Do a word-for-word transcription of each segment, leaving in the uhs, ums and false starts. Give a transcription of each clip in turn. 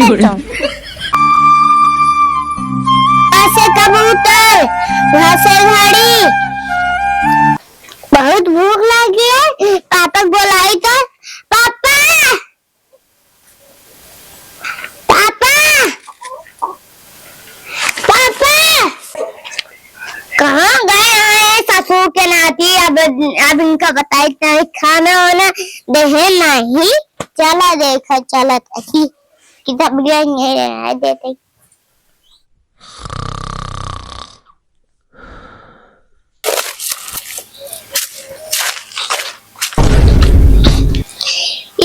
तो। ऐसे कबूतर, घासे घड़ी। बहुत भूख लगी है, पापा को बुलाई तो। पापा! पापा! पापा! कहाँ गए हैं ससुर के नाती? अब, अब इनका बताई तो खाना वाना देहे नहीं। चला देखा, चला ताकि कितना बढ़िया नहीं है, देते।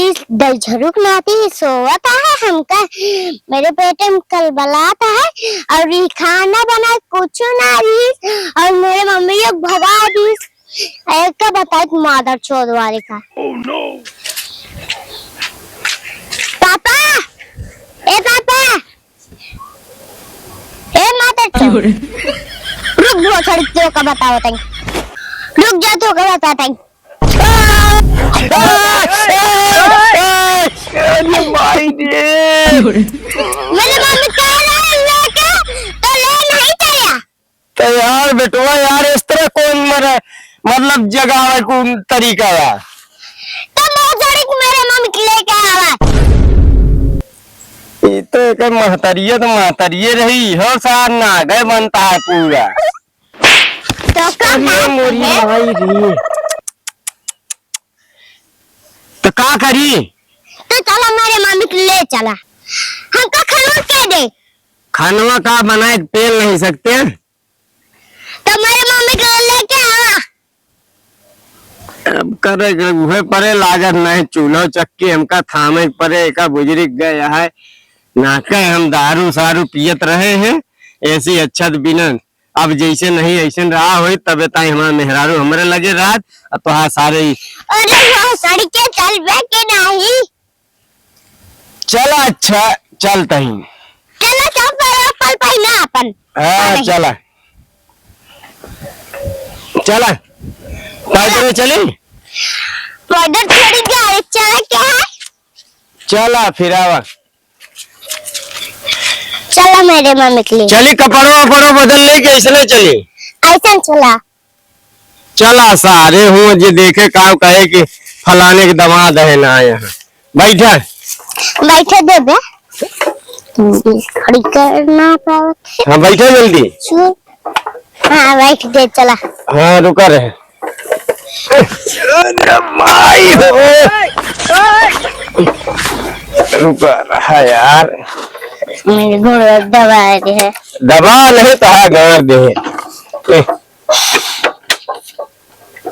इस दलझरुक नाती सोवत है हमका, मेरे पेट में कलबलात है और ये खाना बना कुछ ना दीस और मेरे मम्मी लोग भगा दीस। एक का बताई मादर चोद वाले का। पापा, ए पापा, ए माता चो। अयो रे। रुक जो, छोड़ी, तो का बताओ तई। रुक जा, तो का बताओ तई। अरे भाई रे। अयो रे। मेरे मम्मी कह रहे हैं लेके, तो ले नहीं गया। तो यार बेटवा यार, इस तरह कौन मरे, मतलब जगावे को तरीका है? तो बहुत सारे मेरे मम्मी के लेके आवा। ये तो एक महतरिया तो महतरिये रही हो, सार नागे बनता है पूरा। तो का अरे बात मोरी है? माई रे। तो का करी? तो चला मेरे मम्मी के ले चला, हमका खनवा के दे। खानवा का बनाए के पेल नहीं सकते? तो मेरे मम्मी के लेके आवा। अब करे के उहे परे लागत नहीं, चूल्हो चक्की हमका थामे के परे, एका बुजुर्ग गए है, ना कहे हम दारू सारू पियत रहे हैं, ऐसी अच्छा तो बिना, अब जैसे नहीं ऐसे रहा होई, तबे ताई हमारा मेहरारू हमरे लगे रात, और तोहार सारे ही अरे वो सड़के चलबे के नहीं। चला अच्छा, चलता ही। चला चप्पल वप्पल पहिना अपन। हाँ, चला। चला। पैदल चली? पैदल थोड़ी गाड़ी चला क्या है? चला, फिर आवा। चला मेरे मम्मी के लिए। चली, कपड़ो वपड़ो बदल ले, कैसे ले चली? ऐसा चला। चला सारे हूँ जे देखे का कहे कि फलाने के दामाद है ना यहाँ। बैठा। बैठे देबे। खड़ी करना पावत है। हाँ, बैठा जल्दी। सुन। हाँ, बैठ दे, चला। हाँ, रुका रहे। अरे माई हो। रुका रहा यार। मेरे गोड़ दबा दे है। दबा नहीं तो हाँ, गाड़ दे। ए।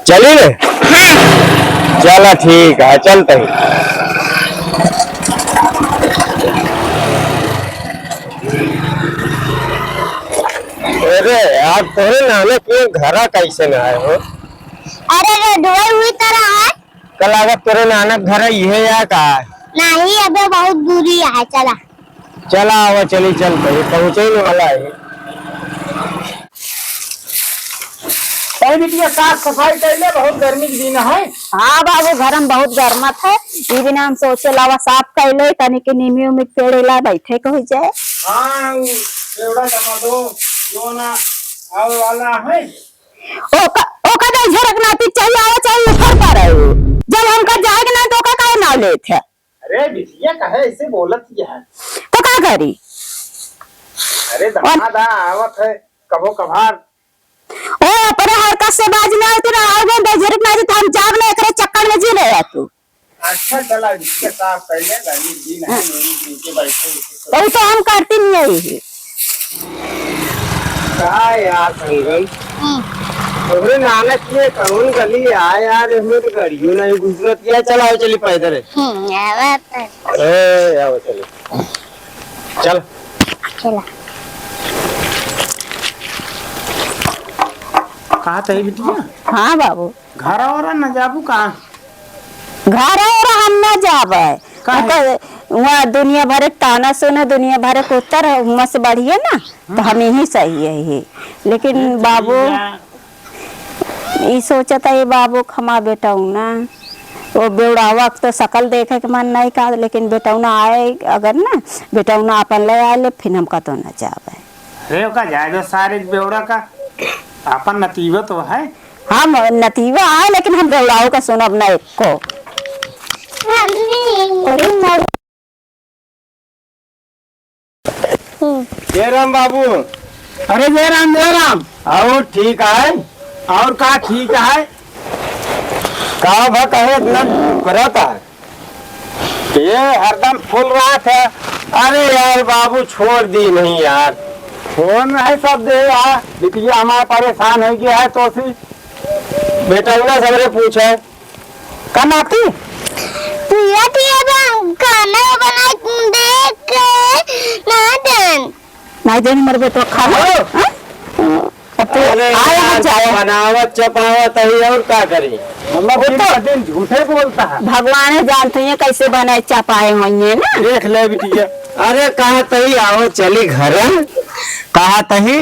चली ने? हाँ। चला ठीक है, चलते ही। अरे यार, तोरे नाना के घरा कैसे ना आए हो? अरे रे, डुबई हुई तरह है। कल अगर तोरे नाना के घर है, ये या का? नहीं, अबे बहुत दूरी है, चला। चला, आवा, चली, चल, भाई, पहुँचे ही वाला है। ए बिटिया, साफ सफाई कर ले, बहुत गर्मी के दिन है। हाँ बाबू, घर में बहुत गर्मत है, ई बिना हम सोचे लावा साफ कर ले, तनी के नीमी उमी के पेड़ ला बैठे के हो जाए। हाँ, उ पेड़ा जमा दो, जो ना आवे वाला है। ओका, ओका दे झरक नाती चाहिए, आवे चाहिए, ऊपर पर है उ। जब हमका जाए के ना, तो ओका काहे ना लेत है? अरे बिटिया, काहे ऐसे बोलत ही है? तो का करी? अरे और दामाद आ, आवत है कभो कभार। ओ, अपने हरकत से बाज ना होती ना, आओगे तो जरूरत ना होती, हम जाब ना एकरे चक्कर में जी रहे तू। अच्छा, चला बिटिया, साफ कर ले, गर्मी दिन है, हाँ। मेरी दिन के बैठे। वो तो हम करती नहीं है। का यार संगम? हम्म। तोहरे नाना के कौन गली आय यार, इसमें तो गाड़ियों नहीं घुसरत या, चल आओ चली पैदल है। हम्म, आवत है। ए, आओ चली। चल। चला। कहा तही बिटिया? हाँ बाबू। घर और न जाबू का? घर और हम ना जाबे। काहे? ओकर वहाँ दुनिया भर के ताना सुने, दुनिया भर के उत्तर, उम्मा से बढ़िया ना, तो हम यही सही है ही। लेकिन ये तो बाबू, भैया। ई सोचत है, बाबू, खमा बेटा हूँ ना, वो बेवड़ावा के तो शकल देखे के मन नहीं का, लेकिन बेटौना आए अगर ना, बेटौना अपन ले आए ले, फिर हम कतो न जावे। अरे ओका जाए दो सारे बेवड़ा का, अपन नतीबा तो है। हम नतीबा आए, लेकिन हम बेवड़ाओ का सुनब ना एको। जय राम बाबू। अरे जय राम, जय राम। और ठीक है? और का ठीक है? का भा कहे इतना करत है? ये हरदम फुल रहा था। अरे यार बाबू, छोड़ दी नहीं यार। फोन है सब दे यार, बिटिया हमारा परेशान हो गया है तो सी बेटा उन्हें सबरे पूछे। का नाती? पिया पिया बा-, खाना बना दे के ना देन। नहीं देन मरबे तो खा ले। हाँ? हाँ? अब तो अरे आया यार, जाए। बनावत चपावत है और का करी? मतलब वो दिन तो ब दिन झूठे बोलता है। भगवान जानते हैं कैसे बनाए चपाए होंगे ना। देख ले बिटिया। अरे कहा तही आओ चली घर। कहा तही?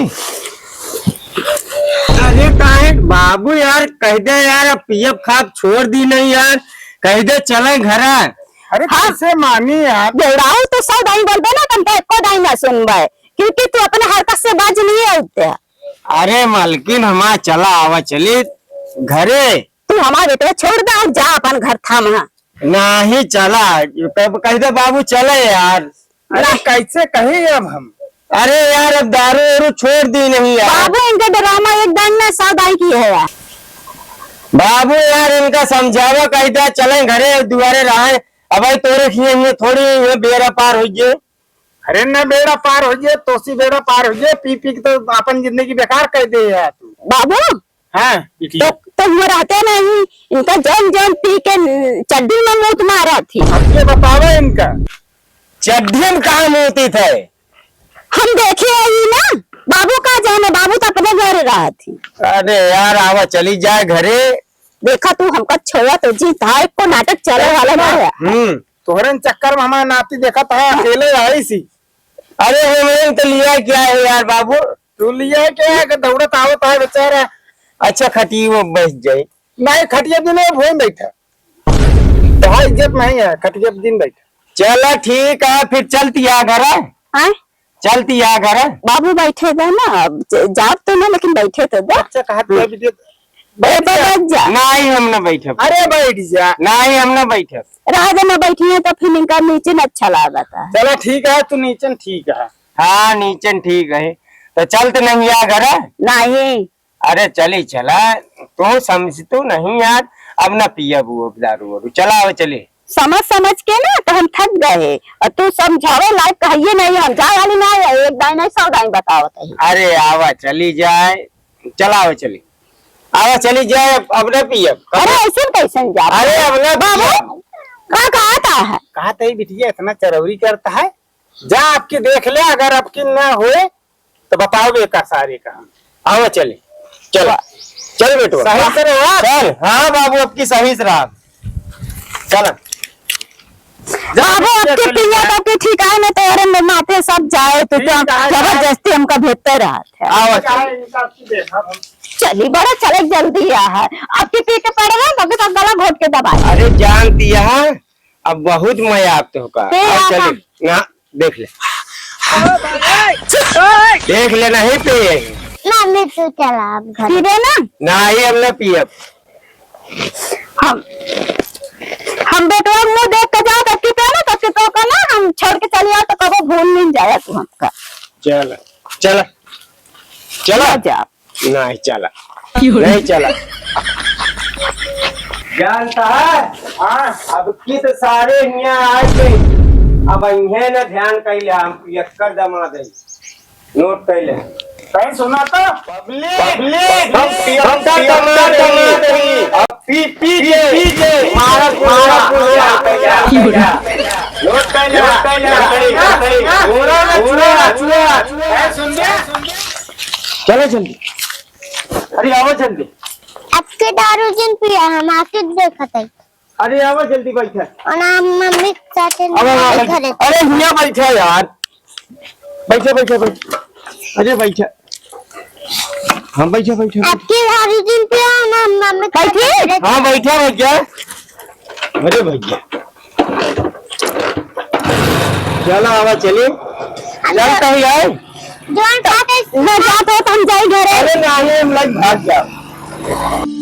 अरे काहे बाबू यार, कह दे यार, अब पियब खाब छोड़ दी नहीं यार, कह दे चले घर। अरे हाँ। कैसे मानी यार? बेवड़ाऊ तो सौ दाई बोलबे ना, तन तो एको दाई ना सुनबे, क्योंकि तू अपने हरकत से बाज नहीं आउते। अरे मालकिन, हमार चला आवा चली घरे। तू हमार बेटे छोड़ दे, जा अपन घर थामा। नाही चला, कह, कह दे बाबू चले यार। अरे कैसे कही अब हम? अरे यार, अब दारू वारू छोड़ दी नहीं यार। बाबू, इनका ड्रामा एक दाई ना सौ दाई की है यार। बाबू यार, इनका समझावा, कह दे चले घरे, दुआरे रहे। अब भाई तोरे खिए हुए थोड़ी ये बेरा पार हो गए। अरे ना बेड़ा पार हो गए, तोसी बेड़ा पार हो गए, पी पी के तो अपन जिंदगी बेकार कर दे यार तू। बाबू, हाँ, बिटिया। तो, तो वो रहते नहीं, इनका जौन जौन पी के चड्डी में मूत मारा थी। अब ये बतावे इनका। चड्डी में कहाँ मूती थे? हम देखे ही ना, बाबू का जाने, बाबू तो अपने घर रहा थी। अरे यार, आवा चली जाए घरे। देखा तू हमका छोया तो जी था, एक को नाटक चले वाला ना है। हम्म। तोहरन चक्कर में हमार नाती देखत है, अकेले आई सी। अरे, हमरे तो लिया क्या है यार बाबू? तू लिया क्या है कि दौड़त आवत है बेचारा? अच्छा, खटिया वो बैठ जाए। नहीं, खटिया दिन है, वहीं बैठा। तो इज्जत नहीं है, खटिया दिन बैठा। चला ठीक है, फिर चलती आ घर। हाँ? चलती आ घर। बाबू बैठे दे ना, अब ज-, जाब तो ना, लेकिन बैठे तो दे। अच्छा, कहा तो अभी दे। ए, बैठ जा। बैठ जा। नहीं, हम ना बैठब। अरे, बैठ जा। नहीं, हम ना बैठब। रह दे, ना बैठी है तो फिर इनका नीचे न अच्छा लागत है। चला ठीक है, तू नीचन ठीक है। हाँ, नीचन ठीक है। तो चल तो नहीं आ घर। नहीं। अरे चली चला, तू समझ तू नहीं यार, अब ना पियब वो दारू वारू, चला अब चली। समझ समझ के ना तो हम थक गए, और तू समझावे लायक कहिए नहीं, हम जाए वाली ना है, एक दाई नहीं सौ दाई बतावत है। अरे आवा चली जाए, चला आवा चली, आवा चली जाए, अब, अब ना पियब। अरे ऐसे कैसन जा? अरे अब ना बाबू, पियब। का कहता है? कहता है बिटिया इतना चरौरी करता है, जा आपकी देख ले, अगर आपकी ना होए तो बताओ बेकार सारे का। आओ चले, चल, चल बेटवा। सही से रहो। चल, हाँ बाबू, आपकी सही से रहा। चल। बाबू, आपके पिया तो आपके ठीक है ना, तो अरे माथे सब जाए, तो ठीक क्या है, जबरदस्ती हमका भेजते रहा थे। आओ, ठीक है, चल। इनका आपकी देखा हम। चली, बड़ा चले जल्दी आ है। आपके पी के पड़ रहा, तभी तो गला घोट के दबाए। अरे जान दिया है, अब बहुत मया आप तो का। ते अब आप चले। ना, देख ले। देख ले, नहीं पिए। मम्मी, तू चला अब घर। पीबे ना? नहीं, हम ना पियब। हम, हम बेटवा मुंह देख के जाओ, तब की तो ना, तब की तो का ना, हम छोड़ के चली आओ, तो कबो भूल नहीं जाया तू हमका। चल, चल, चल। ना जा। नहीं चला। क्यों रे? नहीं चला। जानता है? हाँ। अब कित सारे हियाँ आए थे। अब इन्हें न ध्यान कइले, हम यक्कर दमा दे। नोट कइले। कहीं सुना तो? पब्लिक, पब्लिक, हम, हम प्रियंका दमा दे। अब पी, पी के, पी के, मारा, मारा, मारा। क्यों रे? नोट कइले, नोट कइले। पूरा ना छुआ, छुआ, छुआ। ए, सुन गया? चलो जल्दी। अरे, आवा जल्दी। आपके दारू जिन पिया, हम आके देखत है। अरे, आवा जल्दी बैठा। और हम मम्मी के साथ अब, अब, अब, घरे। अरे, हियाँ बैठा यार। बैठा, बैठा, बैठा। अरे, बैठा। हाँ, बैठा, बैठा, बैठा। आपके दारू जिन पिया, हम मम्मी के साथ बैठे? घरे। हाँ, बैठा, बैठा। अरे भैया, चला आवा, चली। चल तो ही आए। जौन बात है, ना जात हो तो हम जाई घरे। अरे नहीं, हम लोग भाग जाओ।